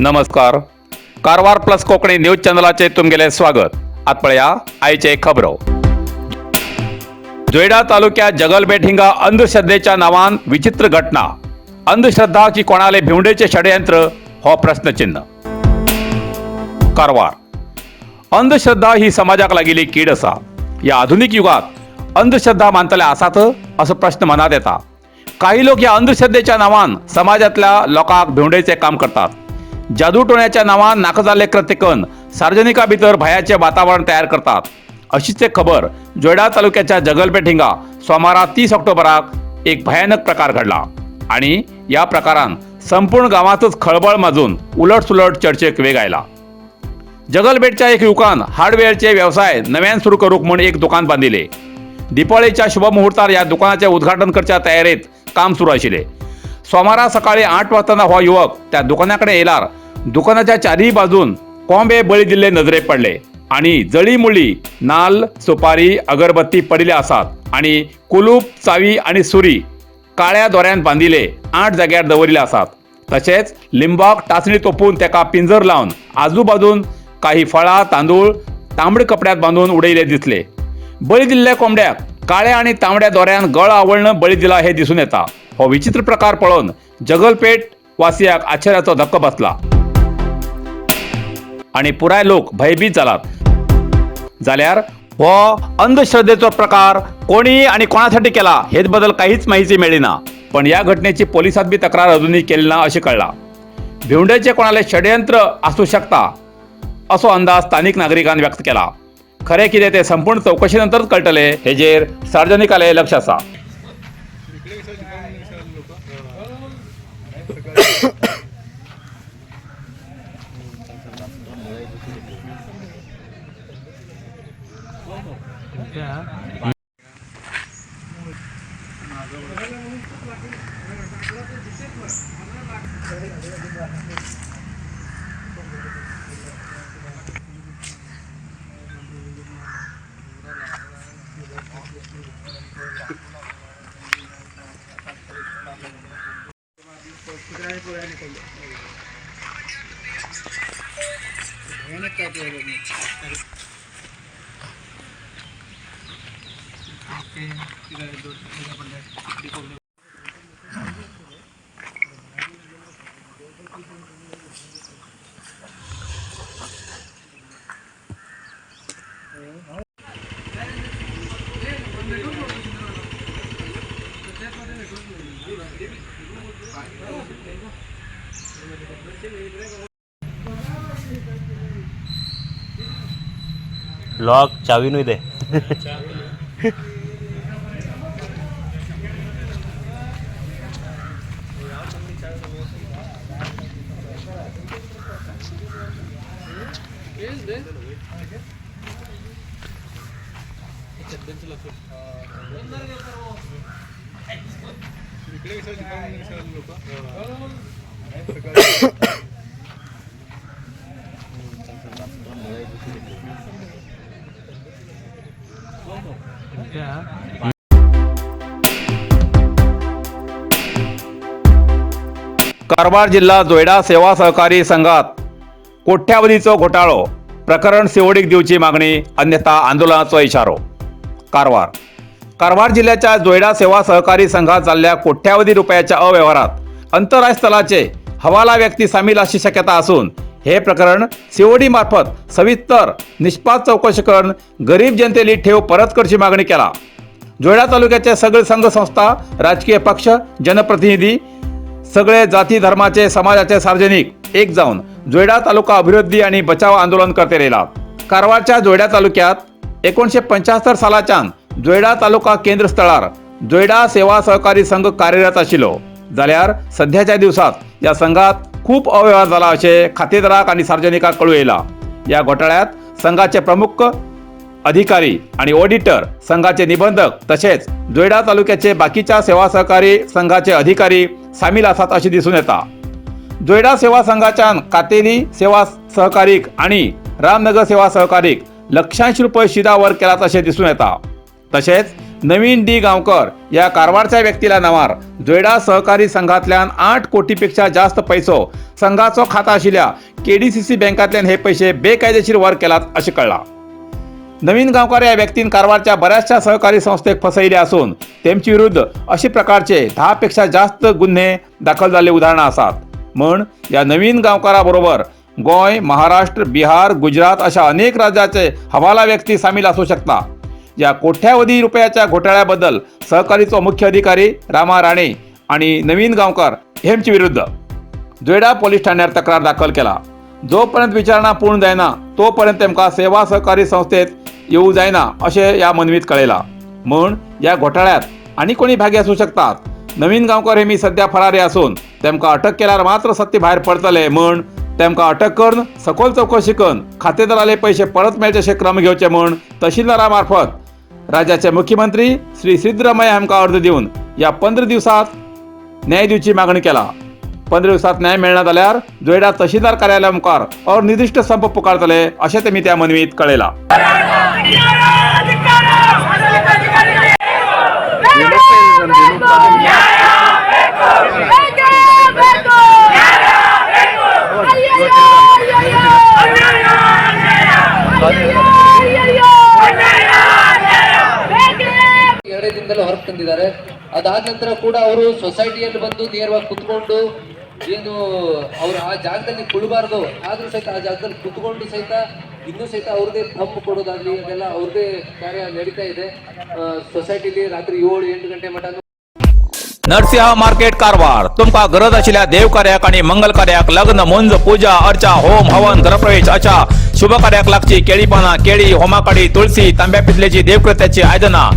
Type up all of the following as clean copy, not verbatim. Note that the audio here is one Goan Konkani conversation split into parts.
नमस्कार, कारवार प्लस कोंकणी न्यूज चॅनलाचेर तुमगेलें स्वागत. आत पळया आयचे खबरो. जोयडा तालुक्यात जगलबेट हिंगा अंधश्रद्धेच्या नावान विचित्र घटना. अंधश्रद्धा की कोणाले भिवंडेचे षडयंत्र हो प्रश्नचिन्ह. कारवार. अंधश्रद्धा ही समाजाक लागिल्ली कीड आसा. ह्या आधुनीक युगात अंधश्रद्धा मानतले आसात असो प्रश्न मनात येता. काही लोक ह्या अंधश्रद्धेच्या नावान समाजातल्या लोकांक भिवंडेचे काम करतात. जादूटोण्याच्या नावान नाका जाल्ले कृत्य करून सार्वजनिका भितर भयाचे वातावरण तयार करतात. अशीच एक खबर जोयडा तालुक्याच्या जगलपेठ हिंगा सोमारा 30 ऑक्टोबराक एक भयानक प्रकार घडला आणि या प्रकारान संपूर्ण गावातच खळबळ माजून उलट सुलट चर्चेक वेग आयला. जगलबेटच्या एक युवकान हार्डवेअरचे व्यवसाय नव्यान सुरू करूक म्हूण एक दुकान बांदिले. दिपावळीच्या शुभमुहूर्तार ह्या दुकानाचे उद्घाटन करच्या तयारेत काम सुरू आशिल्ले. सोमारा सकाळी 8 वाजताना हो युवक त्या दुकानाकडे येयलार दुकानाच्या चारही बाजून कोंबे बळी दिल्ले नजरेक पडले आणि जळी मुळी, नाल्ल, सुपारी, अगरबत्ती पडिल्ले आसात आणि कुलूप, चावी आणि सुरी काळ्या दोऱ्यान बांदिले 8 जाग्यार दवरिल्ले आसात. तशेंच लिंबाक टाचणी तोपून तेका पिंजर लावन आजूबाजून काही फळां, तांदूळ तांबडे कपड्यात बांदून उडयले दिसले. बळी दिल्ल्या कोंबड्याक काळ्या आणि तांबड्या दोऱ्यान गळो आवळून बळी दिला हे दिसून येता. हो विचित्र प्रकार पळोवन जगलपेठ वासियाक आश्चर्याचो धक्को बसला आणि पुराय लोक भयभीत जालात. जाल्यार हो अंधश्रद्धेचो प्रकार कोणी आणि कोणासाठी केला हेच बद्दल काहीच माहिती मेळ्ळी ना, पण या घटनेची पोलिसात बी तक्रार अजूनही केली ना अशें कळ्ळां. भिवंडेचे कोणाले षडयंत्र आसूं शकता असो अंदाज स्थानिक नागरिकान व्यक्त केला. खरें कितें तें संपूर्ण चवकशे नंतरच कळटलें. हेजेर सार्वजनिकालें लक्ष आसा. लॉक चावी न्हय ते. कारवार जिल्हा जोयडा सेवा सहकारी संघात कोट्यावधीचो घोटाळो प्रकरण सीओडीक दिवची मागणी, अन्यथा आंदोलनाचो इशारो. कारवार. कारवार जिल्ह्याच्या जोयडा सेवा सहकारी संघात जाल्ल्या कोट्यावधी रुपयाच्या अव्यवहारात अंतराळस्थलाचे हवाला व्यक्ती सामील अशी शक्यता असून हे प्रकरण सीओडी मार्फत सविस्तर निष्पात चौकशी करून गरीब जनतेली ठेव परत करची मागणी केला. जोयडा तालुक्याचे सगळे संघ संस्था, राजकीय पक्ष, जनप्रतिनिधी, सगळे जाती धर्माचे समाजाचे सार्वजनिक एक जाऊन जोयडा तालुका अभिवृद्धी आणि बचाव आंदोलन करते राहिला. कारवारच्या जोयडा तालुक्यात 1975 सालाच्यान जोयडा तालुका केंद्र स्थळार जोयडा सेवा सहकारी संघ कार्यरत आशिल्लो. जाल्यार सध्याच्या दिवसात या संघात खूप अव्यवहार जाला अशें खातेदाराक आनी सार्वजनिकाक कळूं येयला. या घोटाळ्यात संघाचे प्रमुख अधिकारी आणि ऑडिटर, संघाचे निबंधक तसेच जोयडा तालुक्याचे बाकीच्या सेवा सहकारी संघाचे अधिकारी सामील आसात अशें दिसून येता. जोयडा सेवा संघाच्यान कातेली सेवा सहकारीक आणि रामनगर सेवा सहकारीक लक्षांशी रुपये शिदा वर केलात अशें दिसून येता. तशेंच नवीन डी गांवकर या कारवारच्या व्यक्तीला नावार जोयडा सहकारी संघातल्यान 8 कोटीपेक्षा जास्त पैसो संघाचो खाता आशिल्ल्या केडीसीसी बँकांतल्यान हे पैसे बेकायदेशीर वर केलात अशें कळ्ळां. नवीन गांवकार या व्यक्तीन कारवारच्या बऱ्याचशा सहकारी संस्थेक फसयले असून तेमचे विरुद्ध अशे प्रकारचे 10 पेक्षा जास्त गुन्हे दाखल जाल्ले उदाहरणां आसात. म्हण या नवीन गांवकाराबरोबर गोंय, महाराष्ट्र, बिहार, गुजरात अशा अनेक राज्याचे हवाला व्यक्ती सामील असू शकता. या कोट्यावधी रुपयाच्या घोटाळ्याबद्दल सहकारीचो मुख्य अधिकारी रामा राणे आणि नवीन गांवकर हेमचे विरुद्ध जोयडा पोलीस ठाण्यार तक्रार दाखल केला. जोपर्यंत विचारणा पूर्ण जायना तोपर्यंत तेमकां सेवा सहकारी संस्थेत येऊ जायना अशें ह्या मनवीत कळयला. म्हूण ह्या घोटाळ्यात आनी कोणी भागी आसूं शकतात. नवीन गांवकर हे मी सध्या फरारी असून तेमकां अटक केल्यार मात्र सत्य भायर पडतले. म्हूण तेमकां अटक करून सखोल चौकशी करून खातेदाराले पैसे परत मेळचे अशे क्रम घेवचे म्हूण तहसीलदारा मार्फत राज्याचे मुख्यमंत्री श्री सिद्धरामय्या हांकां अर्ज दिवन ह्या 15 दिवसात न्याय दिवची मागणी केला. 15 दिवसात न्याय मेळना जाल्यार जोयडा तहसीलदार कार्यालया मुखार अनिर्दिश्ट संप पुकारतले अशें तेमी त्या मनवीत कळयला. 2 ದಿನದಲ್ಲಿ ಹೊರಗೆ ತಂದಿದ್ದಾರೆ. ಅದಾದ ನಂತರ ಕೂಡ ಅವರು ಸೊಸೈಟಿಯಲ್ಲಿ ಬಂದು ನೇರವಾಗಿ ಕುತ್ಕೊಂಡು, ಏನು ಅವರು ಆ ಜಾಗದಲ್ಲಿ ಕುಳಬಾರ್ದು, ಆದ್ರೂ ಸಹಿತ ಆ ಜಾಗದಲ್ಲಿ ಕುತ್ಕೊಂಡು ಸಹಿತ ಇನ್ನೂ ಸಹಿತ ಅವ್ರದ್ದೇ ತಂಪು ಕೊಡೋದಾಗ್ಲಿ, ಅದೆಲ್ಲ ಅವ್ರದ್ದೇ ಕಾರ್ಯ ನಡೀತಾ ಇದೆ. ಸೊಸೈಟಿಲಿ ರಾತ್ರಿ 7-8 ಗಂಟೆ ಮಟ नरसिंह मार्केट कारवार. तुमकां गरज आशिल्ल्या देव कार्याक आणि मंगल कार्याक, लग्न, मुंज, पूजा अर्चा, होम हवन, गृहप्रवेश अशा शुभ कार्याक लागची केळी पानां, केळी, होमाकाडी, तुळसी, तांब्या पितलेची देवकृत्याची आयदनां,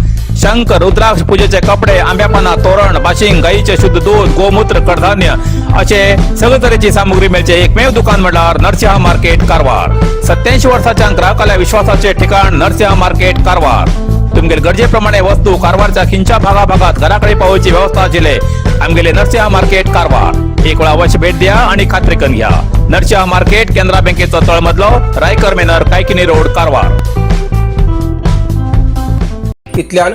शंख, रुद्राक्ष, पूजेचे कपडे, आंब्या पानां, तोरण, बाशिंग, गाईचे शुद्ध दूध, गोमूत्र, कडधान्य असे सगळे तरेची सामुग्री मेळचे एकमेव दुकान म्हळ्यार नरसिंह मार्केट कारवार. 87 वर्साच्या ग्राहकाल्या विश्वासाचे ठिकाण नरसिंह मार्केट कारवार. तुमगेले गरजेप्रमाणे वस्तू कारवारच्या खिंच्या भागा भागात घराकडे पावोवची व्यवस्था आशिल्ले आमगेले नरसिंह मार्केट कारवार. एक वेळा अवश्य भेट द्या आणि खात्री करून घ्या. नरसिंह मार्केट, केनरा बँकेचो तळमजलो, रायकर मेनर, कायकिनी रोड, कारवार. इतल्यान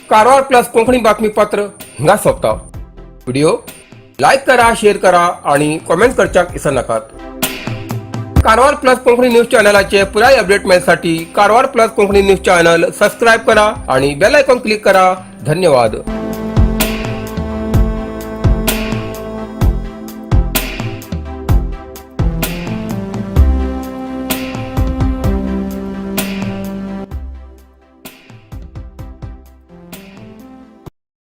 कारवार प्लस कोंकणी बातमीपत्र हिंगा सोंपता. व्हिडिओ लायक करा, शेअर करा आणि कॉमेंट करच्याक विसरनाकात. कारवार प्लस कोंकणी न्यूज चॅनलाचे पुराय अपडेट मेळसाठी Karwar plus Konkani news channel subscribe करा आणि बेल आयकॉन क्लिक करा. धन्यवाद.